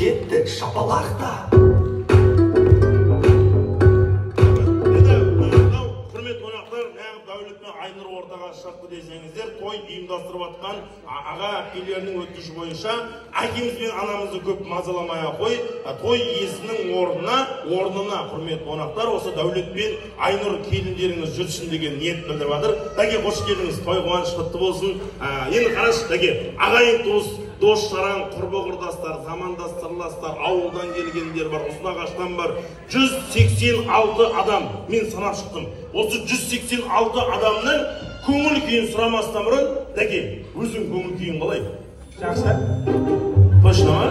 Кеттік шапалақта. Енді мынау құрметті қонақтар, неғып Дәулет пен Айнұр ортаға шықты десеңіздер, той ұйымдастырып жатқан аға әпкелерінің өтініші бойынша әкеміз бен анамызды көп мазаламай ақ қой, той иесінің орнына құрметті қонақтар осы Дәулет пен Айнұр келіндеріңіз жүрсін деген ниет білдіріп жатыр. Дәке, қош келдіңіз, той қуаныш құтты болсын. Енді қарашы, дәке, ағайын туыс, дос жаран, құрбы құрдастар, замандас сырластар, ауылдан келгендер бар, Ұзынағаштан бар, 186 адам мен санап шықтым. Осы 186 адамның көңіл күйін сұрамастан бұрын, дәке, өзің көңіл күйің қалай? Жақсы. Точно ма?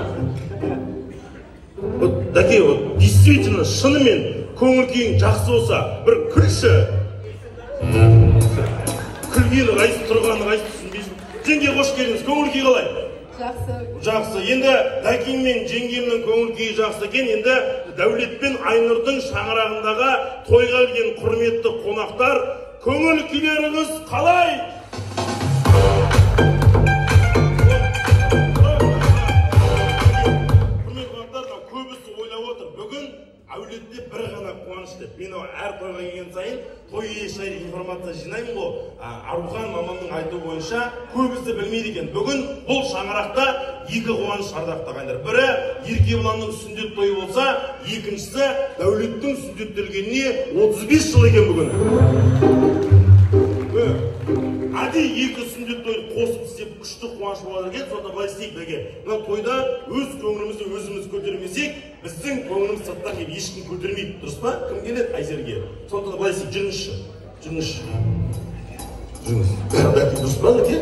Вот, дәке, вот действительно шынымен көңіл күйің жақсы болса, бір күлші. Күлгені қайсы, тұрғаны қайсы түсінбейсің. Жеңге, қош келдіңіз, көңіл күй қалай? Жақсы. Жақсы. Енді дәкең мен жеңгемнің көңіл күйі жақсы екен. Енді Дәулет пен Айнұрдың шаңырағындағы тойға келген құрметті қонақтар, көңіл күйлеріңіз қалай? Құрметті қонақтар, көбісі ойлап отыр, бүгін әулетте бір ғана қуаныш деп. Мен әр тойға келген сайын той иесі жайлы информация жинаймын ғой. Арухан мамамның айтуы бойынша көбісі білмейді екен. Бүгін бұл шаңырақта екі қуаныш ардақты ағайындар. Бірі Еркебұланның сүндет тойы болса, екіншісі Дәулеттің сүндеттелгеніне 35 жыл екен бүгін. Әдейі екі сүндет тойды қосып істеп күшті қуаныш болады екен. Сонда былай істейік, дәке. Мына тойда өз көңілімізді өзіміз көтермесек, біздің көңіліміз сырттан келіп ешкім көтермейді, дұрыс па? Кім келеді Айзерге? Сонда былай істейік, жүріңізші. Жүріңізші. Жүріңіз. Дәке, дұрыс па, дәке?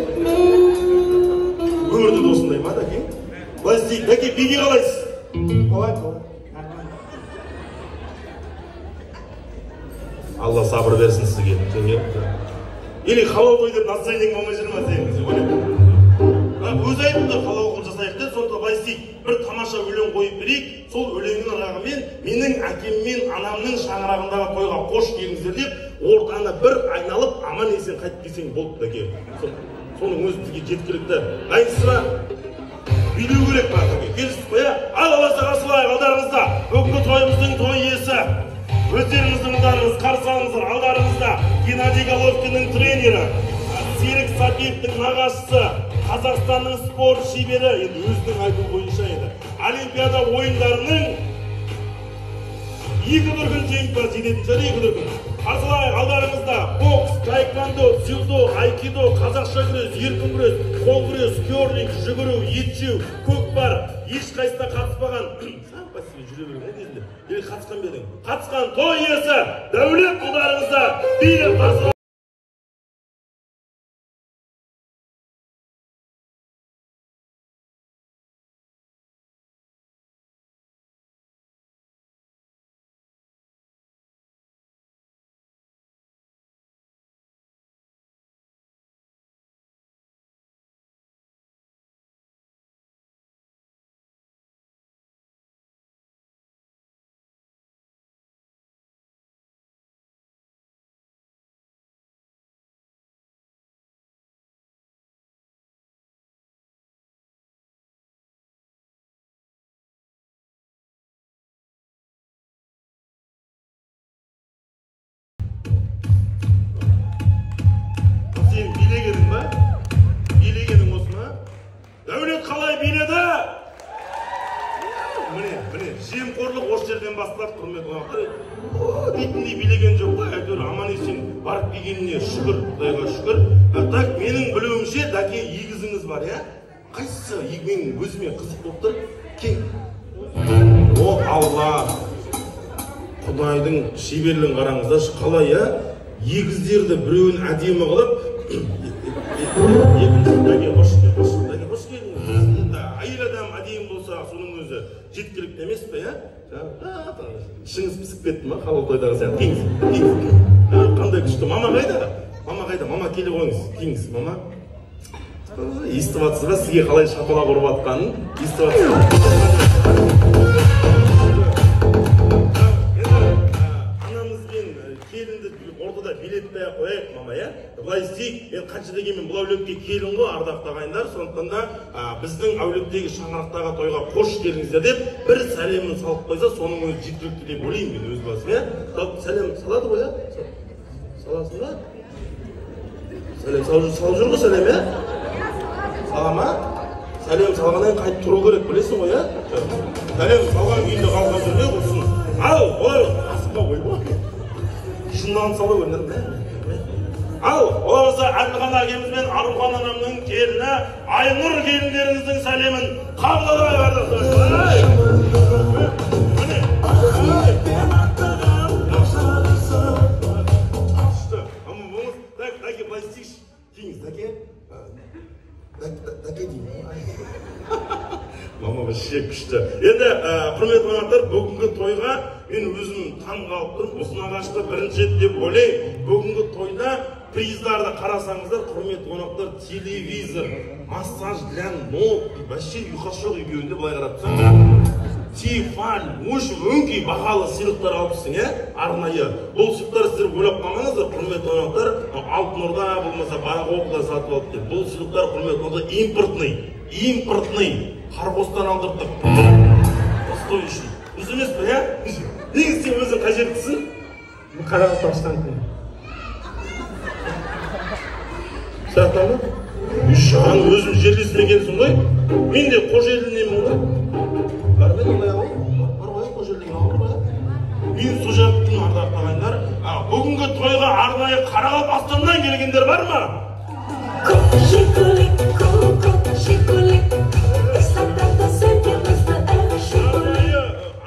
Өмірде де осындай ма, дәке? Былай істейік, дәке, биге қалайсыз? Қалай, қалай. Алла сабыр берсін сізге, жеңге. Или халал той деп настроениең болмай жүр ма сенің? Өзі айтты, халал қылып жасайық деп. Сонда былай істейік, бір тамаша өлең қойып берейік. Сол өлеңнің ырғағымен менің әкем мен анамның шаңырағындағы тойға қош келдіңіздер деп ортаны бір айналып аман есен қайтып келсең болды, дәке. Соның өзі бізге жеткілікті. Дайынсыз ба? Билеу керек па, дәке? Келістік қой, ә? Ал аласа қарсылайық, алдарыңызда бүгінгі тойымыздың той иесі. Өздеріңіздің ұлдарыңыз, қарсы алыңыздар, алдарыңызда Геннадий Головкиннің тренері, Серік Сәпиевтің нағашысы, Қазақстанның спорт шебері, енді өзінің айтуы бойынша еді, Олимпиада ойындарының екі дүркін жеңімпазы, жететін шығар екі дүркін. Қарсылайық, алдарыңызда бокс, таэквондо, дзюдо, айкидо, қазақша күрес, еркін күрес, қол күрес, керлинг, жүгіру, ет жеу, көкпар, ешқайсысына қатыспаған, сам по себе жүре берген ғой кезінде. Или қатысқан ба едің? Қатысқан той иесі Дәулет ұлдарыңызда билеп қарсы. Сен билегенің ба? Билегенің осы ма? Дәулет қалай биледі? Міне, міне, жемқорлық осы жерден басталады, құрметті қонақтар. О, дейтіндей билеген жоқ қой, әйтеуір аман есен барып келгеніне шүкір, Құдайға шүкір. Так, менің білуімше, дәке, егізіңіз бар, иә? Қайсысы? Менің өзіме қызық болып тұр. Кең. О, Алла! Құдайдың шеберлігін қараңыздаршы, қалай, иә? Егіздерді біреуін әдемі қылып, екіншісі, дәке, қош келдіңіз, қош келдіңіз. Енді әйел адам әдемі болса, соның өзі жеткілікті емес пе, иә? Ішіңіз пісіп кетті ма, халал тойдағы сияқты? Келіңіз, келіңіз. Қандай күшті. Мама қайда? Мама қайда? Мама келе қойыңыз. Келіңіз, мама. Естіп жатсыз ба, сізге қалай шапалақ ұрып жатқанын? Естіп жатсыз ба? Енді анамыз бен келінді ортада билетпей ақ қояйық, мама, иә? Былай істейік, енді қанша дегенмен бұл әулетке келін ғой, ардақты ағайындар, сондықтан да біздің әулеттегі шаңырақтағы тойға қош келдіңіздер деп бір сәлемін салып қойса, соның өзі жеткілікті деп ойлаймын мен өз басым, иә? Сәлем салады ғой, иә? Саласың ба? Сәлем салып жүр ғой, сәлем, иә? Сала ма? Сәлем салғаннан кейін қайтып тұру керек, білесің ғой, иә? Сәлем салған күйінде қалған жүрме құрсын. Ал, олар асықпа ойбай. Шыннан сала көрінер. Ал, олай болса Әділхан әкеміз бен Арухан анамның келіні Айнұр келіндеріңіздің сәлемін қабылдайық, ардақты. Міне. Дәке, былай істейікші. Келіңіз, дәке. Дәке деймін. Мама вообще күшті. Енді, құрметті қонақтар, бүгінгі тойға мен өзім таң қалып тұрмын. Ұзынағашты бірінші рет деп ойлаймын. Бүгінгі тойда приздарды қарасаңыздар, құрметті қонақтар, телевизор, массаж для ног, вообще ұйқасы жоқ екеуінде былай қарап тұрсаң. Тефаль, в общем, өңкей бағалы сыйлықтар алыпсың, ә? Арнайы. Бұл сыйлықтар сіздер ойлап қалмаңыздар, құрметті қонақтар, Алтын Орда болмаса Барахолкадан сатып алды деп. Бұл сыйлықтар, құрметті қонақтар, импортный, импортный. Қарбостан алдырттық. Осы той үшін. Дұрыс емес пе, ә? Негізі сен өзің қай жердікісің? Қарақалпақстандікімін. Сақтан ба? Жан, өзім жерлесім екенсің ғой. Мен де Қожеліненмін ғой. Бар ма ондай ауыл? Бар ғой, Қожелі деген ауыл бар ғой. Мен сол жақтың ардақты ағайындар. Бүгінгі тойға арнайы Қарақалпақстаннан келгендер бар ма?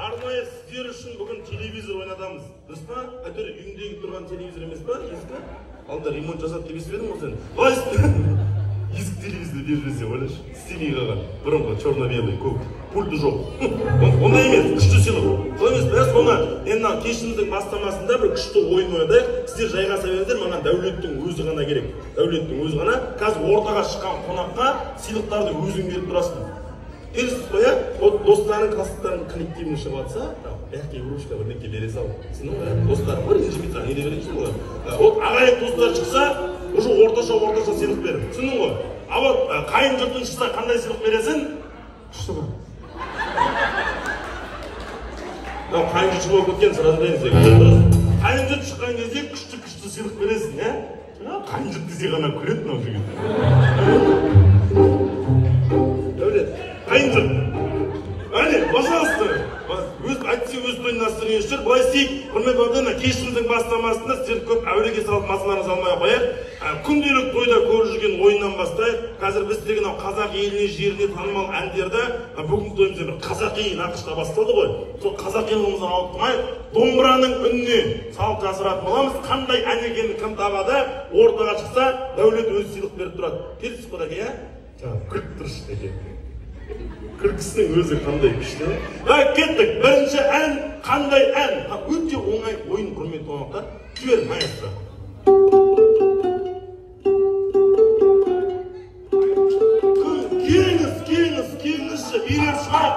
Арнайы сіздер үшін бүгін телевизор ойнатамыз. Дұрыс па? Әйтеуір үйіңдегі тұрған телевизор емес па? Ескі? Алда ремонт жасап деп естіп едім ғой сен. Былай ескі телевизор беріп жіберсе, ойлашы, істемей қалған. Бұрынғы черно-белый, көк, пульті жоқ. Ондай емес, күшті сыйлық. Солай емес пе? Соны енді мына кешіміздің бастамасында бір күшті ойын ойнатайық. Сіздер жайғаса беріңіздер, маған Дәулеттің өзі ғана керек. Дәулеттің өзі ғана. Қазір ортаға шыққан қонаққа сыйлықтарды өзің беріп тұрасың. Келісіз ғой, иә? Вот достарың, класстарың коллективің шығып жатса, мягкий игрушка бірдеңке бере сал. Сенің ғой, достарың бар, ренжімейді саған, не деп ренжисің олар? Вот ағайын туыстар шықса, уже орташа сыйлық бер. Түсіндің ғой? А вот қайын жұртың шықса қандай сыйлық бересің? Күшті ғой. Мынау қайын жұрт болып кеткен, сразу айтайын сізге. Дұрыс. Қайын жұрт шыққан кезде күшті сыйлық бересің, иә? Қайын жұрт десе ғана күледі мынау жігіт. Дәулет, қайын жұрт. Әне, пожалуйста. Өз әйтсе өз тойын настроение жүр. Былай істейік, құрметті қонақтар, кешіміздің бастамасында сіздерді көп әуреге салып мазаларыңызды алмай ақ қояйық. Күнделік тойда көріп жүрген ойыннан бастайық. Қазір біз деген қазақ еліне, жеріне танымал әндерді бүгінгі тойымызда бір қазақи нақышта басталды ғой. Сол қазақилығымыздан ауытқымай, домбыраның үніне салып жасыратын боламыз. Қандай ән екенін кім табады, ортаға шықса, Дәулет өзі сыйлық беріп тұрады. Келісіз ғой, дәке, иә? Жаңа күліп тұршы, дәке. Күлкісінің өзі қандай күшті. Кеттік. Бірінші ән қандай ән? Өте оңай ойын, құрметті қонақтар. Жібер, маэстро. Келіңіз, келіңіз, келіңізші, билеп шығайық.